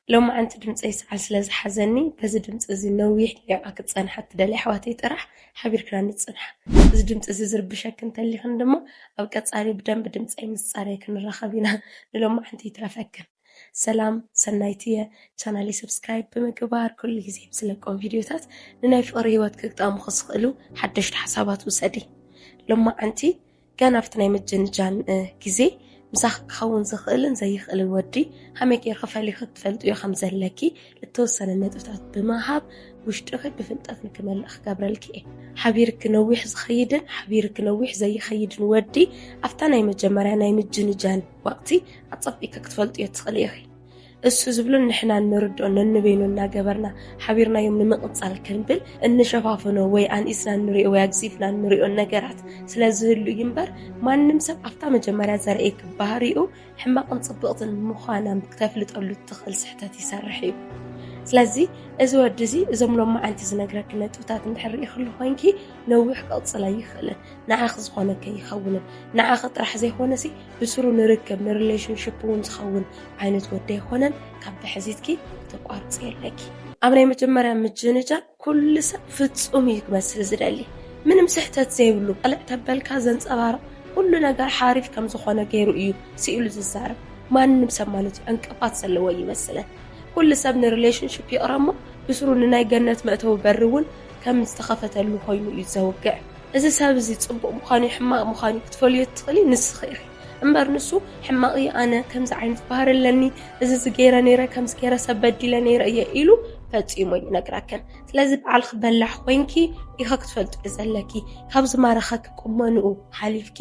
ሎማዓንቲ ድምፀይ ሰዓል ስለ ዝሓዘኒ፣ በዚ ድምፂ እዚ ነዊሕ ደቂቓ ክትፀንሓ ትደልያ ኣሕዋተይ ጥራሕ ሓቢርክና ንፅንሓ። እዚ ድምፂ እዚ ዝርብሸኪ እንተሊኽን ድማ፣ ኣብ ቀፃሊ ብደንቢ ድምፀይ ምስ ፃረየ ክንራኸብ ኢና። ንሎማዓንቲ ይትረፈክን። ሰላም ሰናይትየ፣ ቻናለይ ሰብስክራይብ ብምግባር ኩሉ ግዜ ብዝለቆም ቪድዮታት ንናይ ፍቕሪ ህይወት ክግጠሙ ክስኽእሉ ሓደሽቲ ሓሳባት ውሰዲ። ሎማዓንቲ ገና ኣብቲ ናይ ምጅንጃን ግዜ ምሳኺ ክኸውን ዝኽእልን ዘይኽእልን ወዲ ከመይ ጌርኪ ፈሊኺ ክትፈልጥዮ ከም ዘለኪ እተወሰነ ነጥብታት ብምሃብ ውሽጥኺ ብፍልጠት ንክመልእ ክገብረልኪ እየ። ሓቢርኪ ነዊሕ ዝኸይድን ሓቢርኪ ነዊሕ ዘይኸይድን ወዲ ኣብታ ናይ መጀመርያ ናይ ምጅንጃን ወቕቲ ኣጸቢቕኪ ክትፈልጥዮ ትኽእሊ ኢኺ። እሱ ዝብሎ ንሕና እንርድኦ ነንበይኑ እናገበርና ሓቢርናዮም ንምቕጻል ክንብል እንሸፋፍኖ ወይ ኣንኢስና እንሪኦ ወይ ኣግዚፍና እንሪኦ ነገራት ስለ ዝህሉ እዩ እምበር፣ ማንም ሰብ ኣብታ መጀመርያ ዘርእየኪ ባህሪኡ ሕማቕን ጽብቕትን ምዃና ክተፍልጠሉ እትኽእል ስሕተት ይሰርሕ እዩ። ስለዚ እዚ ወዲ እዚ እዞም ሎማዓንቲ ዝነግረኪ ነጥብታት እንድሕር ርኢኽሉ ኮይንኪ ነዊሕ ክቕጽል ኣይኽእልን። ንዓኺ ዝኾነኪ ኣይኸውንን። ንዓኺ ጥራሕ ዘይኮነሲ ብስሩ ንርክብ ንሪሌሽንሽፕ እውን ዝኸውን ዓይነት ወዲ ኣይኮነን። ካብ ብሕዚትኪ ተቋርፂ ኣለኪ። ኣብ ናይ መጀመርያ ምጅንጃን ኩሉ ሰብ ፍጹም እዩ ክመስል ዝደሊ፣ ምንም ስሕተት ዘይብሉ፣ ቅልዕ ተበልካ ዘንጸባርቕ፣ ኩሉ ነገር ሓሪፍ ከም ዝኾነ ገይሩ እዩ ስኢሉ ዝዛረብ። ማንም ሰብ ማለት እዩ ዕንቅፋት ዘለዎ ይመስለን። ኩሉ ሰብ ንሪሌሽንሽፕ ይቕረ እሞ ብስሩ ንናይ ገነት መእተዊ በሪ እውን ከም ዝተኸፈተሉ ኮይኑ እዩ ዘውግዕ። እዚ ሰብ እዚ ጽቡቕ ምዃኑ ሕማቕ ምዃኑ ክትፈልዮ እትኽእሊ ንስኺ ኢኺ። እምበር ንሱ ሕማቕ እዩ፣ ኣነ ከምዚ ዓይነት ባህሪ ኣለኒ፣ እዚ ዝገይረ ነይረ፣ ከምዚ ገይረ ሰብ በዲለ ነይረ እየ ኢሉ ፈጺሙ ይነግራከን። ስለዚ ባዕልኺ በላሕ ኮይንኪ ኢኻ ክትፈልጥዮ ዘለኪ። ካብ ዝማረኸኪ ቁመንኡ ሓሊፍኪ፣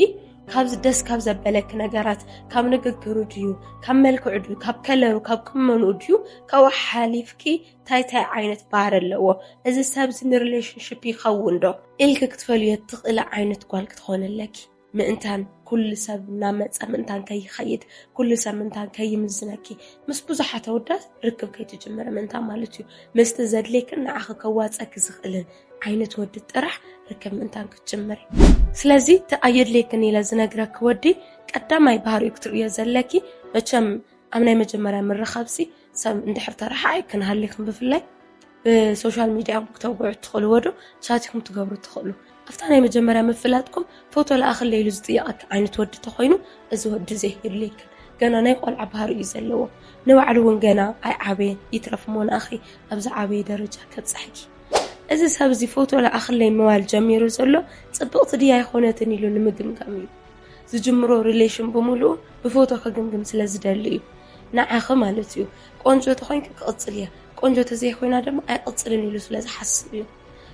ካብዚ ደስ ካብ ዘበለኪ ነገራት፣ ካብ ንግግሩ ድዩ፣ ካብ መልክዑ ድዩ፣ ካብ ከለሩ፣ ካብ ቁመንኡ ድዩ፣ ካብኡ ሓሊፍኪ እንታይ እንታይ ዓይነት ባህሪ ኣለዎ፣ እዚ ሰብዚ ንሪሌሽንሽፕ ይኸውን ዶ ኢልኪ ክትፈልዮ ትኽእሊ ዓይነት ጓል ክትኾኒ ኣለኪ። ምእንታን ኩሉ ሰብ እናመፀ ምእንታን ከይኸይድ፣ ኩሉ ሰብ ምእንታን ከይምዝነኪ፣ ምስ ብዙሓት ኣወዳት ርክብ ከይትጅምሪ ምእንታን ማለት እዩ። ምስቲ ዘድልየክን ንዓኺ ከዋፀኪ ዝኽእልን ዓይነት ወዲ ጥራሕ ርክብ ምእንታን ክትጅምሪ። ስለዚ እቲ ኣየድልየክን ኢለ ዝነግረኪ ወዲ ቀዳማይ ባህሪኡ ክትርእዮ ዘለኪ፣ መቸም ኣብ ናይ መጀመርያ ምርኻብሲ ሰብ እንድሕር ተረሓቒ ክንሃሊኽን ብፍላይ ብሶሻል ሚድያ ክትወግዑ ትኽእልዎ ዶ ቻት ኢኹም ትገብሩ ትኽእሉ። ኣብታ ናይ መጀመርያ ምፍላጥኩም ፎቶ ለኣኽለይ ኢሉ ዝጥየቐኪ ዓይነት ወዲ ተኾይኑ፣ እዚ ወዲ እዚ የድልየክን። ገና ናይ ቆልዓ ባህሪ እዩ ዘለዎ። ንባዕሉ እውን ገና ኣይዓበየን፣ ይትረፍ እሞ ንኣኺ ኣብ ዝዓበየ ደረጃ ከብፅሐኪ። እዚ ሰብ እዚ ፎቶ ለኣኽለይ ምባል ጀሚሩ ዘሎ ፅብቕቲ ድያ ኣይኮነትን ኢሉ ንምግምጋም እዩ። ዝጅምሮ ሪሌሽን ብምሉኡ ብፎቶ ክግምግም ስለ ዝደሊ እዩ። ንዓኺ ማለት እዩ። ቆንጆ ተኾይንኪ ክቕፅል እየ፣ ቆንጆ ተዘይኮይና ድማ ኣይቕፅልን ኢሉ ስለ ዝሓስብ እዩ።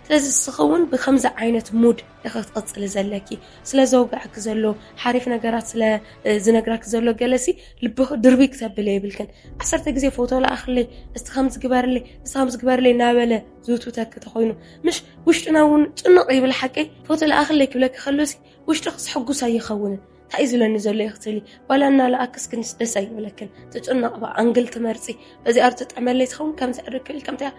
ስለዚ ንስኺ እውን ብከምዚ ዓይነት ሙድ ኢኺ ክትቕፅሊ ዘለኪ። ስለ ዘውግዐኪ ዘሎ ሓሪፍ ነገራት ስለ እ፣ ዝነግራኪ ዘሎ ገለሲ ልብኺ ድርብይ ክተብለ የብልክን። ዓሰርተ ግዜ ፎቶ ለኣኽለይ፣ እስቲ ከምዚ ግበርለይ፣ እስቲ ከምዚ ግበርለይ እናበለ ዝውትውተኪ ተኾይኑ፣ ምሽ ውሽጥና እውን ጭንቕ ይብል ሓቀይ። ፎቶ ለኣኽለይ ክብለኪ ከሎሲ ውሽጥኺ ሕጉስ ኣይኸውንን። እንታይ እዩ ዝብለኒ ዘሎ ኢኺ ትብሊ። ዋላ እናለኣክስ ክንስ ደስ ኣይብለክን። ትጭነቕ ብኣ ኣንግል ትመርፂ። በዚኣ ዶ ትጥዕመለይ ትኸውን፣ ከምዚ ዕርክ ኢል፣ ከምዚኣ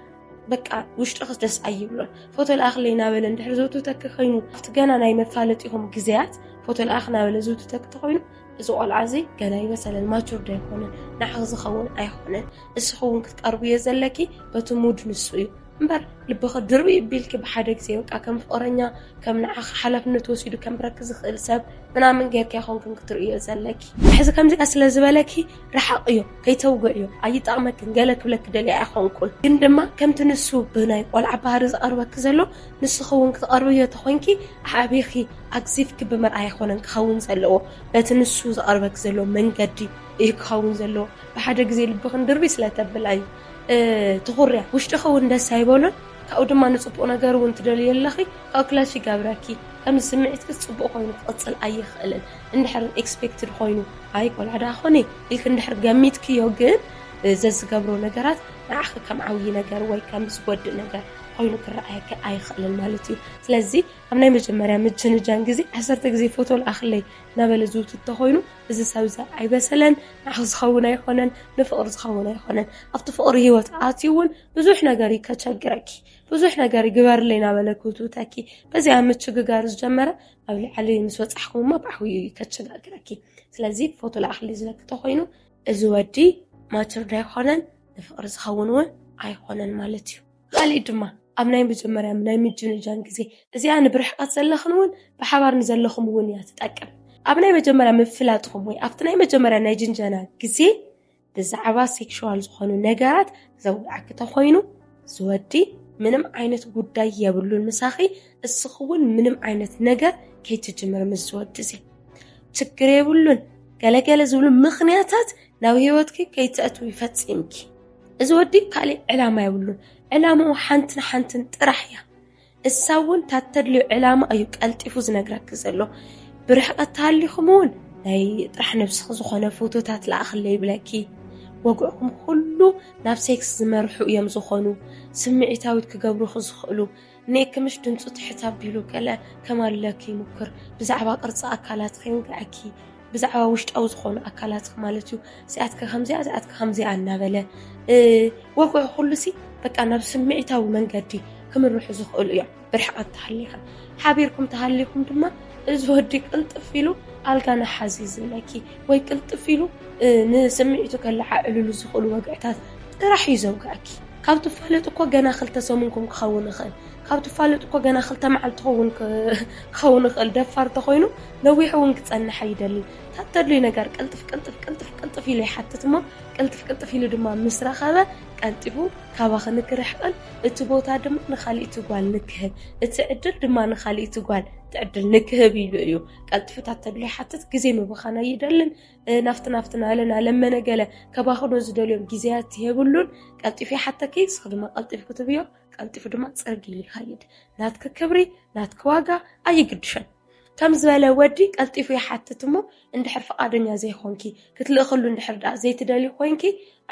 በቃ ውሽጥኺ ደስ ኣይብሎን። ፎቶ ለኣኽለይ እናበለ እንድሕር ዝውትውተኪ ኮይኑ፣ ኣብቲ ገና ናይ መፋለጢኹም ግዜያት ፎቶ ለኣኽ እናበለ ዝውትውተኪ ተኾይኑ፣ እዚ ቆልዓ እዚ ገና ኣይበሰለን፣ ማቹርድ ኣይኮነን፣ ንዓኺ ዝኸውን ኣይኮነን። እስኺ እውን ክትቀርብዮ ዘለኪ በቲ ሙድ ንሱ እዩ እምበር፣ ልብኺ ድርብይ ቢልኪ ብሓደ ግዜ በቃ ከም ፍቕረኛ፣ ከም ንዓኺ ሓላፍነት ወሲዱ ከንብረኪ ዝኽእል ሰብ ምናምን ጌርኪ ኣይኮንክን ክትርእዮ ዘለኪ። ሕዚ ከምዚኣ ስለ ዝበለኪ ርሓቕዮ፣ ከይተውግዕዮ፣ ኣይጠቕመክን፣ ገለ ክብለኪ ደልየ ኣይኮንኩን። ግን ድማ ከምቲ ንሱ ብናይ ቆልዓ ባህሪ ዝቐርበኪ ዘሎ፣ ንስኺ እውን ክትቐርብዮ ተኾይንኪ፣ ኣዕቢኺ ኣግዚፍኪ ብምርኣይ ኣይኮነን ክኸውን ዘለዎ። በቲ ንሱ ዝቐርበኪ ዘሎ መንገዲ እዩ ክኸውን ዘለዎ። ብሓደ ግዜ ልብኽን ድርብይ ስለ ተብላ እዩ። እ፣ ትኹርያ፣ ውሽጥኺ እውን ደስ ኣይበሎን። ካብኡ ድማ ንጽቡቕ ነገር እውን ትደልዮ ኣለኺ፣ ካብኡ ክላሽ ይገብረኪ። ከምዚ ስምዒትኪ ጽቡቕ ኮይኑ ክቕጽል ኣይኽእልን። እንድሕር ኤክስፔክትድ ኮይኑ፣ ኣይ ቆልዓ ደኣ ኾነ ኢልኪ እንድሕር ገሚትክዮ፣ ግን፣ እ፣ ዘዝገብሮ ነገራት ንዓኺ ከም ዓብዪ ነገር ወይ ከም ዝጎድእ ነገር ኮይኑ ክረኣየኪ ኣይኽእልን ማለት እዩ። ስለዚ ኣብ ናይ መጀመርያ ምጅንጃን ግዜ ዓሰርተ ግዜ ፎቶ ለኣኽለይ እናበለ ዝውትት ተኾይኑ፣ እዚ ሰብ እዚ ኣይበሰለን፣ ንዓኺ ዝኸውን ኣይኾነን፣ ንፍቕሪ ዝኸውን ኣይኾነን። ኣብቲ ፍቕሪ ህይወት ኣትዩ እውን ብዙሕ ነገር እዩ ከቸግረኪ። ብዙሕ ነገር ይግበርለይ እናበለ ክውትውተኪ። በዚኣ ምችግጋር ዝጀመረ ኣብ ልዕሊ ምስ በጻሕኩም እሞ ብዓብዩ እዩ ከቸጋግረኪ። ስለዚ ፎቶ ለኣኽለይ ዝብለኪ ተኾይኑ፣ እዚ ወዲ ማቹርድ ኣይኮነን፣ ንፍቕሪ ዝኸውን እውን ኣይኾነን ማለት እዩ። ካሊእ ድማ ኣብ ናይ መጀመርያ ናይ ምጅንጃን ግዜ፣ እዚኣ ንብርሕቀት ዘለኽን እውን ብሓባር ንዘለኹም እውን እያ ትጠቅም። ኣብ ናይ መጀመርያ ምፍላጥኹም ወይ ኣብቲ ናይ መጀመርያ ናይ ጅንጀና ግዜ ብዛዕባ ሴክሽዋል ዝኾኑ ነገራት ዘውግዓኪ ተኾይኑ፣ ዝወዲ ምንም ዓይነት ጉዳይ የብሉን ምሳኺ። እስኺ እውን ምንም ዓይነት ነገር ከይትጅምር ምስ ዝወዲ እዚ ችግር የብሉን። ገለገለ ዝብሉ ምኽንያታት ናብ ህይወትኪ ከይተእትዊ ፈጺምኪ። እዚ ወዲ ካሊእ ዕላማ የብሉን። ዕላምኡ ሓንትን ሓንትን ጥራሕ እያ። እሳ እውን ታተድልዩ ዕላማ እዩ ቀልጢፉ ዝነግረኪ ዘሎ። ብርሕቀት ተሃሊኹም እውን ናይ ጥራሕ ነብስኺ ዝኾነ ፎቶታት ለኣኽለይ ይብለኪ። ወግዕኹም ኩሉ ናብ ሴክስ ዝመርሑ እዮም ዝኾኑ። ስምዒታዊት ክገብሩኺ ዝኽእሉ። ንኤክምሽ ድምፁ ትሕት ኣቢሉ ገለ ከማልለኪ ይሙክር። ብዛዕባ ቅርፂ ኣካላትኺ ይውግዐኪ። ብዛዕባ ውሽጣዊ ዝኾኑ ኣካላትኺ ማለት እዩ። እዚኣትከ ከምዚኣ፣ እዚኣትከ ከምዚኣ እናበለ፣ እ፣ ወግዑ ኩሉሲ በቃ ናብ ስምዒታዊ መንገዲ ክምርሑ ዝኽእሉ እዮም። ብርሕቀት ተሃሊኸ፣ ሓቢርኩም ተሃሊኹም ድማ እዚ ወዲ ቅልጥፍ ኢሉ ኣልጋ ንሓዚ ዝብለኪ ወይ ቅልጥፍ ኢሉ፣ እ፣ ንስምዒቱ ከለዓዕልሉ ዝኽእሉ ወግዕታት ጥራሕ እዩ ዘውግዐኪ። ካብ ትፋለጡ እኮ ገና ክልተ ሰሙንኩም ክኸውን ይኽእል። ካብ ትፋለጡ እኮ ገና ክልተ መዓልቲ ክኸውን ክ-፣ ክኸውን ይኽእል። ደፋር ተኾይኑ ነዊሕ እውን ክጸንሕ ኣይደልን። ታተድልዩ ነገር ቅልጥፍ ቅልጥፍ ቅልጥፍ ቅልጥፍ ኢሉ ይሓትት እሞ፣ ቅልጥፍ ቅልጥፍ ኢሉ ድማ ምስ ረኸበ፣ ቀልጢፉ ካባኺ ንክርሕቅን እቲ ቦታ ድማ ንኻልእቲ ጓል ንክህብ፣ እቲ ዕድል ድማ ንኻልእቲ ጓል እቲ ዕድል ንክህብ ኢሉ እዩ። ቀልጢፉ ታተድልዩ ይሓትት፣ ግዜ ምብኻን ኣይደልን። እ፣ ናፍቲ ናፍቲ ናለ ናለመነ ገለ ከባኽኖ ዝደልዮም ግዜያት የብሉን። ቀልጢፉ ይሓተኪ፣ ንስኺ ድማ ቀልጢፍኪ ትብዮ፣ ቀልጢፉ ድማ ጽርግ ኢሉ ይኸይድ። ናትኪ ክብሪ፣ ናትኪ ዋጋ ኣይግድሸን። ከም ዝበለ ወዲ ቀልጢፉ ይሓትት እሞ፣ እንድሕር ፍቓደኛ ዘይኮንኪ፣ ክትልእኽሉ እንድሕር ደኣ ዘይትደልዩ ኮይንኪ፣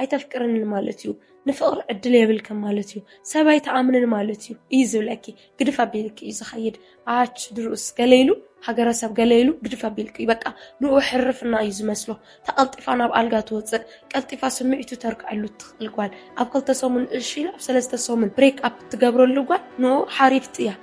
ኣይተፍቅርንን ማለት እዩ። ንፍቕሪ ዕድል የብልክን ማለት እዩ። ሰብ ኣይትኣምንን ማለት እዩ፣ እዩ ዝብለኪ። ግድፍ ኣቢልኪ እዩ ዝኸይድ። ኣች ድሩስ ገለ ኢሉ፣ ሃገረሰብ ገለ ኢሉ ግድፍ ኣቢልኪ እዩ። በቃ ንኡ ሕርፍና እዩ ዝመስሎ። ተቐልጢፋ ናብ ኣልጋ ትወፅእ፣ ቀልጢፋ ስምዒቱ ተርክዐሉ ትኽእል ጓል። ኣብ ክልተ ሰሙን እሺ ኢላ፣ ኣብ ሰለስተ ሰሙን ብሬክ ኣፕ ትገብረሉ ጓል ንኡ ሓሪፍት እያ።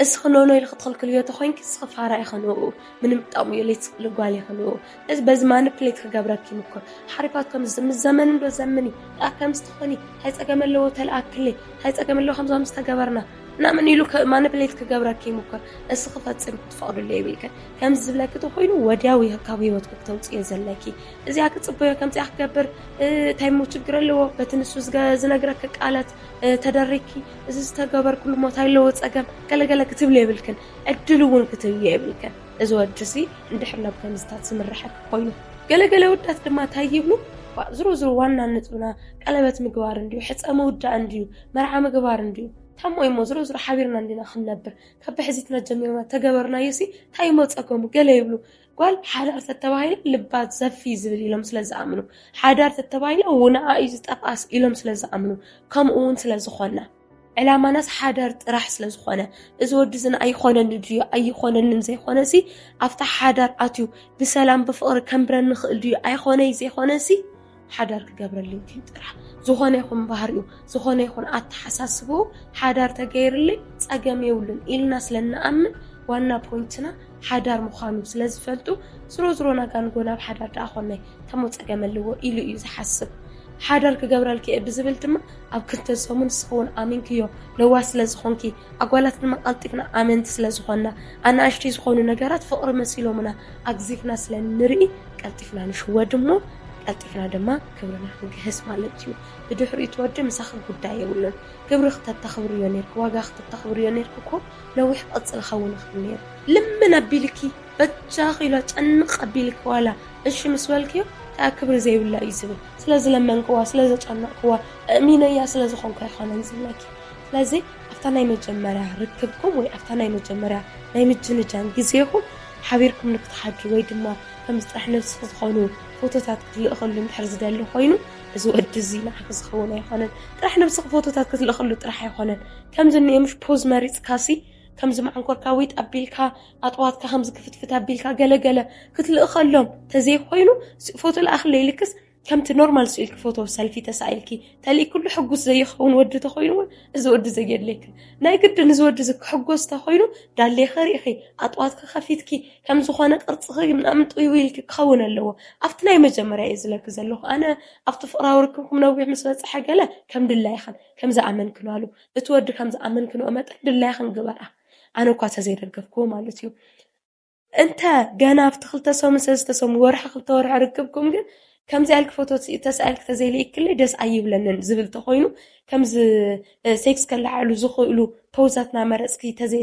እስኺ ኖኖ ኢልኺ ትኽልክልዮ ተኾይንኪ፣ እስኺ ፋራ ኢኺ ንኡ። ምንም ጥቕሚ የለይ ትኽእሊ ጓል ኢኺ ንኡ። እዚ በዚ ማኒፕሌት ክገብረኪ ይምኩር። ሓሪፋት ከም ዝ-፣ ምስ ዘመን እንዶ ዘምኒ፣ ደኣ ከምዚ ትኾኒ፣ እንታይ ጸገም ኣለዎ ተለኣክለይ፣ እንታይ ጸገም ኣለዎ ከምዚ ከምዚ ተገበርና፣ ምናምን ኢሉ ከ-፣ ማኒፕሌት ክገብረኪ ይምኩር። እስኺ ፈጺምኪ ክትፈቕድሉ የብልክን። ከምዚ ዝብለኪ ተኾይኑ ወዲያው ኢኺ ካብ ህይወትኪ ክተውጽዮ ዘለኪ። እዚኣ ክጽበዮ፣ ከምዚኣ ክገብር፣ እ፣ እንታይ እሞ ችግር ኣለዎ? በቲ ንሱ ዝገ-፣ ዝነግረኪ ቃላት፣ እ፣ ተደሪኪ፣ እዚ ዝተገበርኩሉ እሞ እንታይ ኣለዎ ጸገም? ገለገለ ክትብሊ የብልክን። ዕድል እውን ክትህብዮ የብልክን። እዚ ወዲ እዚ እንድሕር ናብ ከምዚታት ዝምርሐኪ ኮይኑ። ገለገለ ወዳት ድማ እንታይ ይብሉ? ዋ-፣ ዝሮ ዝሮ ዋና ነጥብና ቀለበት ምግባር እንድዩ፣ ሕጸ ምውዳእ እንድዩ፣ መርዓ ምግባር እንድዩ። ታሞ እሞ ዝሮ ዝሮ ሓቢርና እንዲና ክንነብር። ካብ ብሕዚትና ጀሚርና ተገበርናዮ ሲ እንታይ እሞ ጸገሙ? ገለ ይብሉ። ጓል ሓዳር ተተባሂላ ልባ ዘፊ ዝብል ኢሎም ስለ ዝኣምኑ፣ ሓዳር ተተባሂላ ውንኣ እዩ ዝጠፍኣስ ኢሎም ስለ ዝኣምኑ፣ ከምኡ እውን ስለ ዝኾና፣ ዕላማናስ ሓዳር ጥራሕ ስለ ዝኾነ፣ እዚ ወዲ እዚ ንኣይኾነኒ ድዩ ኣይኾነንን ዘይኮነሲ፣ ኣብታ ሓዳር ኣትዩ ብሰላም ብፍቕሪ ከንብረኒ ይኽእል ድዩ ኣይኾነይ ዘይኮነሲ፣ ሓዳር ክገብረልኝ ድዩ ጥራሕ። ዝኾነ ይኹን ባህሪኡ፣ ዝኾነ ይኹን ኣተሓሳስብኡ፣ ሓዳር ተገይርልኝ ጸገም የብሉን ኢልና ስለ እንኣምን፣ ዋና ፖይንትና ሓዳር ምዃኑ ስለ ዝፈልጡ፣ ዝሮ ዝሮ ናጋ ንጎ ናብ ሓዳር ደኣ ኾናይ፣ ተሞ ጸገም ኣለዎ ኢሉ እዩ ዝሓስብ። ሓዳር ክገብረልኪ እየ ብዝብል ድማ ኣብ ክልተ ሰሙን ንስኺ እውን ኣሚንክዮ፣ ለዋህ ስለ ዝኾንኪ፣ ኣጓላት ድማ ቀልጢፍና ኣመንቲ ስለ ዝኾንና፣ ኣናእሽተይ ዝኾኑ ነገራት ፍቕሪ መሲሎምና ኣግዚፍና ስለ ንርኢ፣ ቀልጢፍና ንሽወድ እሞ፣ ቀልጢፍና ድማ ክብርና ንግህስ ማለት እዩ። ብድሕሪኡ እቲ ወዲ ምሳኺ ጉዳይ የብሉን። ክብሪ ክተተኽብርዮ ኔርኪ፣ ዋጋ ክተተኽብርዮ ኔርኪ እኮ ነዊሕ ቅጽል ኸውን ይኽእል ኔሩ። ልምን ኣቢልኪ፣ በጃኺ ኢሎ ጨንቕ ኣቢልኪ ዋላ እሺ ምስ በልክዮ፣ ከኣ ክብሪ ዘይብላ እዩ ዝብል። ስለ ዝለመንክዋ፣ ስለ ዘጨነቕክዋ፣ እሚነያ ስለ ዝኾንኩ ኣይኮነን ዝብለኪ። ስለዚ ኣብታ ናይ መጀመርያ ርክብኩም ወይ ኣብታ ናይ መጀመርያ ናይ ምጅንጃን ግዜኹም ሓቢርኩም ንክትሓድሩ ወይ ድማ ከምዚ ጥራሕ ነብስኺ ዝኾኑ ፎቶታት ክትልእኸሉ እንድሕር ዝደሊ ኮይኑ፣ እዚ ወዲ እዚ ንዓኺ ዝኸውን ኣይኮነን። ጥራሕ ነብስኺ ፎቶታት ክትልእኸሉ ጥራሕ ኣይኮነን። ከምዚ እኒኦ ምሽ ፖዝ መሪጽካሲ፣ ከምዚ መዓንኮርካ ዊጥ ኣቢልካ፣ ኣጥዋትካ ከምዚ ክፍትፍት ኣቢልካ፣ ገለገለ ክትልእኸሎም ተዘይኮይኑ፣ ሲ-፣ ፎቶ ለኣኽለይ ኢልክስ ከምቲ ኖርማል ስኢልኪ ፎቶ ሰልፊ ተሳኢልኪ ተልእኪ ኩሉ ሕጉስ ዘይኸውን ወዲ ተኾይኑ እውን እዚ ወዲ ዘየድልየክን። ናይ ግድን እዚ ወዲ እዚ ክሕጎስ ተኾይኑ ዳሌኺ ርኢኺ፣ ኣጥዋትኪ ከፊትኪ፣ ከም ዝኾነ ቅርጽኺ ምናምን ጥውይው ኢልኪ ክኸውን ኣለዎ። ኣብቲ ናይ መጀመርያ እየ ዝለኪ ዘለኹ። ኣነ ኣብቲ ፍቕራዊ ርክብኩም ነዊሕ ምስ በጽሐ ገለ ከም ድላይኽን ከም ዝኣመንክናሉ፣ እቲ ወዲ ከም ዝኣመንክንኦ መጠን ድላይኽን ግበራ። ኣነ እኳ ተዘይደገፍክዎ ማለት እዩ። እንተ ገና ኣብቲ ክልተ ሰሙን ሰለስተ ሰሙን ወርሒ ክልተ ወርሒ ርክብኩም ግን ከምዚ ኢልኪ ፎቶ ተሳኢልኪ ተዘይልኢክለይ ደስ ኣይብለንን ዝብል ተኾይኑ ከምዚ ሴክስ ከለዓዕሉ ዝኽእሉ ፖውዛት ናመረፅኪ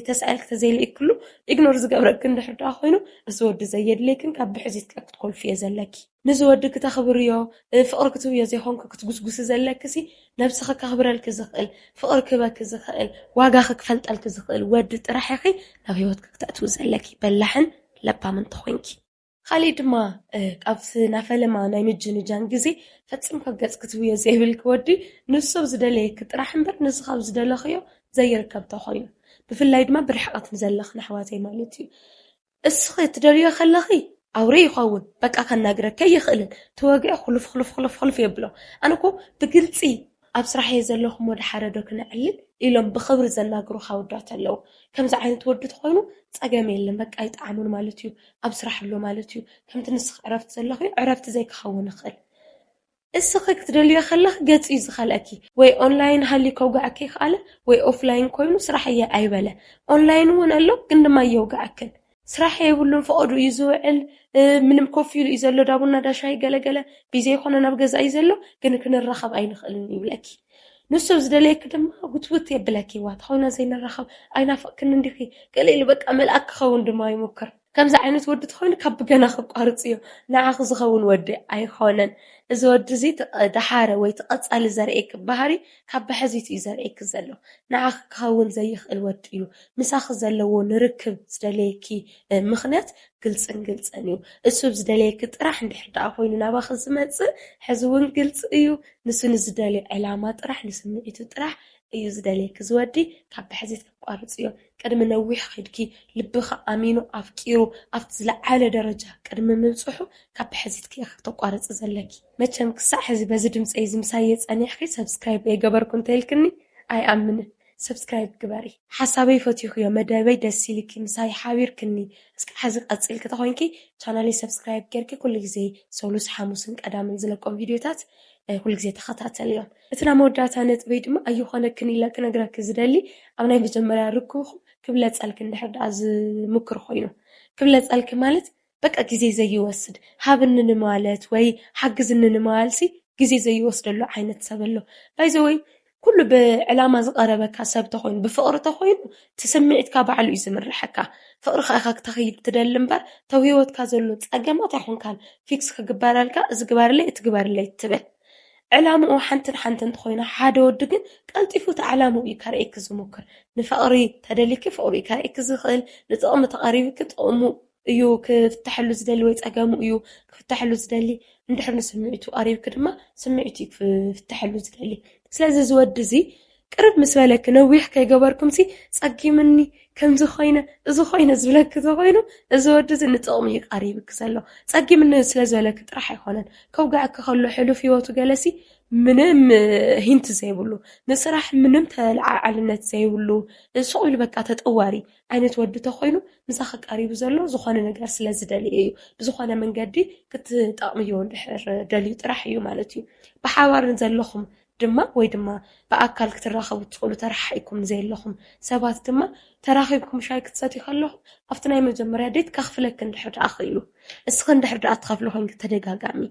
ተሳኢልኪ ተዘይልኢክሉ ኢግኖር ዝገብረኪ እንድሕር ደኣ ኮይኑ እዚ ወዲ ዘየድልየክን ካብ ብሕዚትካ ክትኮልፍዮ ዘለኪ። ንዚ ወዲ ክተኽብርዮ ፍቕሪ ክትብዮ ዘይኮንኩ ክትጉስጉሲ ዘለክሲ ነብስኺ ከኽብረልኪ ዝኽእል ፍቕሪ ክበኪ ዝኽእል ዋጋ ክፈልጠልኪ ዝኽእል ወዲ ጥራሕ ኢኺ ናብ ህይወትኪ ክተእትዊ ዘለኪ በላሕን ለባምን ተኾይንኪ። ካሊእ ድማ ካብቲ ናፈለማ ናይ ምጅንጃን ግዜ ፈጺምካ ገጽ ክትብዮ ዘይብልኪ ወዲ ንሱ ኣብ ዝደለየኪ ጥራሕ እምበር ንስኻ ኣብ ዝደለኽዮ ዘይርከብ ተኾይኑ ብፍላይ ድማ ብርሕቐት ንዘለኽን ኣሕዋተይ ማለት እዩ። እስኺ ትደልዮ ከለኺ ኣውሬ ይኸውን በቃ ከናግረኪ ኣይኽእልን ተወግዐ ኩልፍ ኩልፍ ኩልፍ ኩልፍ የብሎ። ኣነ እኮ ብግልፂ ኣብ ስራሕ እየ ዘለኹ እሞ ደሓረ ዶ ክነዕልል ኢሎም ብኽብሪ ዘናግሩኻ ኣወዳት ኣለዉ። ከምዚ ዓይነት ወዲ ተኾይኑ ፀገም የለን በቃ ኣይጠዓሞን ማለት እዩ ኣብ ስራሕ ኣሎ ማለት እዩ ከምቲ ንስኺ ዕረፍቲ ዘለኽዮ ዕረፍቲ ዘይክኸውን ይኽእል። እስኺ ክትደልዮ ከለኺ ገጽ እዩ ዝኸልአኪ። ወይ ኦንላይን ሃልዩ ከውግዐኪ ይኽኣለ ወይ ኦፍላይን ኮይኑ ስራሕ እየ ኣይበለ። ኦንላይን እውን ኣሎ ግን ድማ የውግዐክን። ስራሕ የብሉን ፈቐዱ እዩ ዝውዕል። ምንም ኮፍ ኢሉ እዩ ዘሎ ዳቡና ዳሻይ ገለገለ ቢዚ ይኮነ ናብ ገዛ እዩ ዘሎ ግን ክንራኸብ ኣይንኽእልን ይብለኪ። ንሱ ዝደለየኪ ድማ ውትውት የብለኪ ዋ ተኾይና ዘይንራኸብ ኣይናፍቅክን እንዲኺ ገለ ኢሉ በቃ መልኣክ ክኸውን ድማ ይሙክር። ከምዚ ዓይነት ወዲ ተኾይኑ ካብ ብገና ክቋርጽ እዩ ንዓኺ ዝኸውን ወዲ ኣይኮነን። እዚ ወዲ እዚ ደሓረ ወይ ትቐጻሊ ዘርእየኪ ባህሪ ካብ ብሕዚት እዩ ዘርእየኪ ዘሎ። ንዓኺ ክኸውን ዘይኽእል ወዲ እዩ። ምሳኺ ዘለዎ ንርክብ ዝደለየኪ ምኽንያት ግልጽን ግልጽን እዩ። እሱ ዝደለየኪ ጥራሕ እንድሕር ደኣ ኮይኑ ናባኺ ዝመጽእ ሕዚ እውን ግልጽ እዩ። ንሱ ንዝደልዮ ዕላማ ጥራሕ ንስምዒቱ ጥራሕ እዩ ዝደልየኪ ዝወዲ ካብ ብሕዚት ክቋርጽ እዮ። ቅድሚ ነዊሕ ከድኪ ልብኺ ኣሚኑ ኣፍቂሩ ኣብቲ ዝለዓለ ደረጃ ቅድሚ ምብጽሑ ካብ ብሕዚትኪ ኢኺ ክተቋርጺ ዘለኪ። መቸም ክሳዕ ሕዚ በዚ ድምፀይ እዚ ምሳየ ጸኒሕኪ ሰብስክራይብ ዘይገበርኩ እንተይልክኒ ኣይኣምንን። ሰብስክራይብ ግበሪ። ሓሳበይ ፈቲኽዮ መደበይ ደስ ኢልኪ ምሳይ ሓቢርክኒ እስኪ ሓዚ ቀፂልኪ ተኾይንኪ ቻናለይ ሰብስክራይብ ጌርኪ ኩሉ ግዜ ሰሉስ ሓሙስን ቀዳምን ዝለቆም ቪድዮታት ኩሉ ግዜ ተኸታተልዮም። እቲ ናይ መወዳእታ ነጥበይ ድማ ኣይኾነክን ኢለ ክነግረኪ ዝደሊ ኣብ ናይ መጀመርያ ርክብኹም ክብለፀልኪ እንድሕር ደኣ ዝምክር ኮይኑ ክብለፀልኪ ማለት በቃ ግዜ ዘይወስድ ሃብኒ ንማለት ወይ ሓግዝኒ ንማልሲ ግዜ ዘይወስደሉ ዓይነት ሰብ ኣሎ ባይዘወይ ኩሉ ብዕላማ ዝቐረበካ ሰብ ተኾይኑ ብፍቕሪ ተኾይኑ እቲ ስምዒትካ ባዕሉ እዩ ዝምርሐካ ፍቕሪ ከኣኻ ክተኸይድ ትደሊ እምበር ተው ህይወትካ ዘሎ ጸገማት ኣይኮንካን ፊክስ ክግበረልካ እዚ ግበርለይ እቲ ግበርለይ ትብል ዕላምኡ ሓንትን ሓንትን ተኾይና ሓደ ወዲ ግን ቀልጢፉ እቲ ዕላምኡ እዩ ከርእየኪ ዝሙክር ንፍቕሪ ተደሊኪ ፍቕሪ እዩ ከርእየኪ ዝኽእል ንጥቕሚ ተቐሪብኪ ጥቕሙ እዩ ክፍተሐሉ ዝደሊ ወይ ጸገሙ እዩ ክፍተሐሉ ዝደሊ እንድሕር ንስምዒቱ ቀሪብኪ ድማ ስምዒቱ እዩ ክፍተሐሉ ዝደሊ ስለዚ ዝወዲ እዚ ቅርብ ምስ በለኪ ነዊሕ ከይገበርኩምሲ ጸጊምኒ ከምዚ ኮይነ እዚ ኮይነ ዝብለኪ ተኮይኑ እዚ ወዲ እዚ ንጥቕሚ እዩ ቀሪብኪ ዘሎ ጸጊምኒ ስለ ዝበለኪ ጥራሕ ኣይኮነን ከውግዐኪ ከሎ ሕሉፍ ህይወቱ ገለሲ ምንም ሂንት ዘይብሉ ንስራሕ ምንም ተለዓዓልነት ዘይብሉ ሱቕ ኢሉ በቃ ተጠዋሪ ዓይነት ወዲ ተኾይኑ ምሳኺ ቀሪቡ ዘሎ ዝኾነ ነገር ስለ ዝደልየ እዩ። ብዝኾነ መንገዲ ክትጠቕምዮ እንድሕር ደልዩ ጥራሕ እዩ ማለት እዩ። ብሓባር ንዘለኹም ድማ ወይ ድማ ብኣካል ክትራኸቡ እትኽእሉ ተረሓሒኩም ንዘየለኹም ሰባት ድማ ተራኺብኩም ሻይ ክትሰትዩ ከለኹም ኣብቲ ናይ መጀመርያ ዴት ከኽፍለኪ እንድሕር ደኣ ኽኢሉ እስኺ እንድሕር ደኣ ትኸፍሊ ኮይንኪ ተደጋጋሚ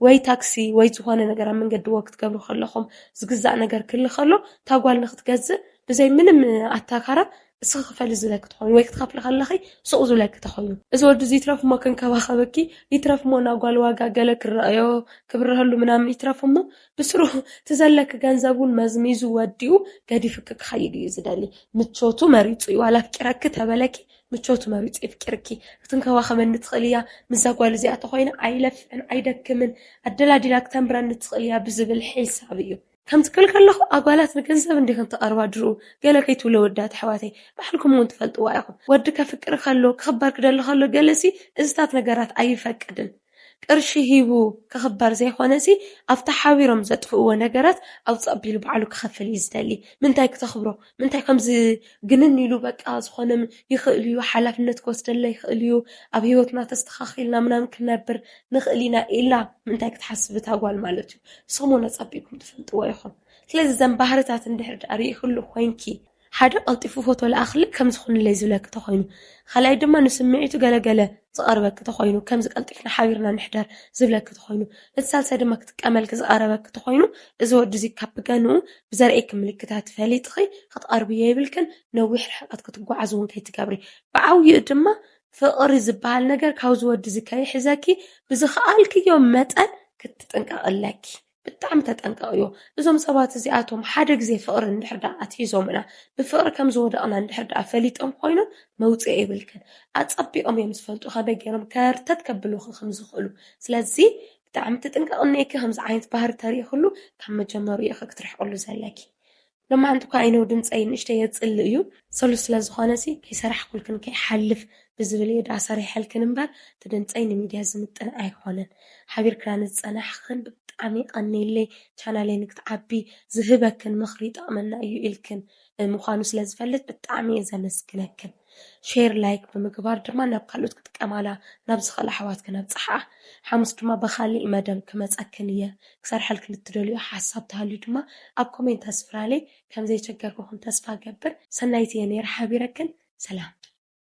ወይ ታክሲ ወይ ዝኾነ ነገር ኣብ መንገዲ ወክ ክትገብሩ ከለኹም ዝግዛእ ነገር ክህሊ ከሎ እታ ጓል ንክትገዝእ ብዘይ ምንም ኣታካራ እስኺ ክፈሊ ዝብለኪ ተኾይኑ ወይ ክትኸፍሊ ከለኺ ሱቕ ዝብለኪ ተኾይኑ እዚ ወዲ እዚ ይትረፍ እሞ ክንከባኸበኪ ይትረፍ እሞ ናጓል ዋጋ ገለ ክረኣዮ ክብርሀሉ ምናምን ይትረፍ እሞ ብስሩ እቲ ዘለኪ ገንዘብ እውን መዝሚዙ ወዲኡ ገዲፍኪ ክኸይድ እዩ ዝደሊ ምቾቱ መሪፁ እዩ ዋላ ኣፍቂረኪ ተበለኪ ምቾቱ መሪፁ የፍቅርኪ ክትንከባኸበኒ ትኽእል እያ ምዛ ጓል እዚኣ ተኾይነ ኣይለፍዕን ኣይደክምን ኣደላዲላ ክተንብረኒ ትኽእል እያ ብዝብል ሒሳብ እዩ ከምዚ ክብል ከለኹ ኣጓላት ንገንዘብ እንዲኽን ትቐርባ ድርኡ ገለ ከይትብሎ ወዳት ኣሕዋተይ ባዕልኩም እውን ትፈልጥዋ ኢኹም ወዲ ከፍቅር ከሎ ክኽበር ክደሊ ከሎ ገለሲ እዝታት ነገራት ኣይፈቅድን ቅርሺ ሂቡ ክኽበር ዘይኮነሲ ኣብታ ሓቢሮም ዘጥፍእዎ ነገራት ኣብ ጸቢሉ ባዕሉ ክኸፍል እዩ ዝደሊ። ምንታይ ክተኽብሮ? ምንታይ ከምዚ ግንን ኢሉ በቃ ዝኾነ ይኽእል እዩ፣ ሓላፍነት ክወስደለ ይኽእል እዩ፣ ኣብ ህይወትና ተስተኻኺልና ምናምን ክነብር ንኽእል ኢና ኢላ ምንታይ ክትሓስብ እታ ጓል ማለት እዩ። ንስኹም እውን ኣጸቢቕኩም ትፈልጥዎ ኢኹም። ስለዚ እዘን ባህርታት እንድሕር ደኣ ርኢኽሉ ኮይንኪ ሓደ ቀልጢፉ ፎቶ ለኣኽሊ ከምዚ ኩንለይ ዝብለኪ ተኾይኑ፣ ካልኣይ ድማ ንስምዒቱ ገለገለ ዝቐርበኪ ተኾይኑ፣ ከምዚ ቀልጢፍና ሓቢርና ንሕደር ዝብለኪ ተኾይኑ፣ እቲ ሳልሳይ ድማ ክትቀመልኪ ዝቐረበኪ ተኾይኑ፣ እዚ ወዲ እዚ ካብ ብገንኡ ብዘርእየኪ ምልክታት ፈሊጥኺ ክትቐርብዮ የብልክን፣ ነዊሕ ርሕቀት ክትጓዓዙ እውን ከይትገብሪ። ብዓብይኡ ድማ ፍቕሪ ዝበሃል ነገር ካብዚ ወዲ እዚ ከይሕዘኪ ብዝኸኣልክዮ መጠን ክትጥንቀቂ ኣለኪ። ብጣዕሚ ተጠንቀቕዮ። እዞም ሰባት እዚኣቶም ሓደ ግዜ ፍቕሪ እንድሕር ደኣ ኣትሒዞምና፣ ብፍቕሪ ከም ዝወደቕና እንድሕር ደኣ ፈሊጦም ኮይኖም መውፅኢ የብልክን። ኣጸቢቖም እዮም ዝፈልጡ ከመይ ገይሮም ከርተት ከብሉኺ ከም ዝኽእሉ። ስለዚ ብጣዕሚ ትጥንቀቕ እኒኤኪ። ከምዚ ዓይነት ባህሪ ተሪእኽሉ ካብ መጀመሪኡ ኢኺ ክትርሕቕሉ ዘለኪ። ሎማዓንቲ እኳ ኣይነው ድምፀይ ንእሽተይ የፅልእ እዩ። ሰሉስ ስለ ዝኾነ ሲ ከይሰራሕኩልክን ከይሓልፍ ብዝብል እየ ደኣ ሰሪሐልክን እምበር እቲ ድምፀይ ንሚድያ ዝምጥን ኣይኮነን። ሓቢርክና ንዝፀናሕኽን ብጣዕሚ የቐንየለይ። ቻናለይ ንክትዓቢ ዝህበክን ምኽሪ ይጠቕመና እዩ ኢልክን ምዃኑ ስለ ዝፈልጥ ብጣዕሚ እየ ዘመስግነክን። ሼር ላይክ ብምግባር ድማ ናብ ካልኦት ክጥቀማላ ናብ ዝኽእላ ኣሕዋትክን ኣብፅሓ። ሓሙስ ድማ ብኻሊእ መደብ ክመፀክን እየ። ክሰርሐልክን እትደልዮ ሓሳብ ተሃልዩ ድማ ኣብ ኮሜንት ኣስፍራለይ። ከም ዘይቸገርኩኽን ተስፋ እገብር። ሰናይት እየ ነይረ ሓቢረክን። ሰላም።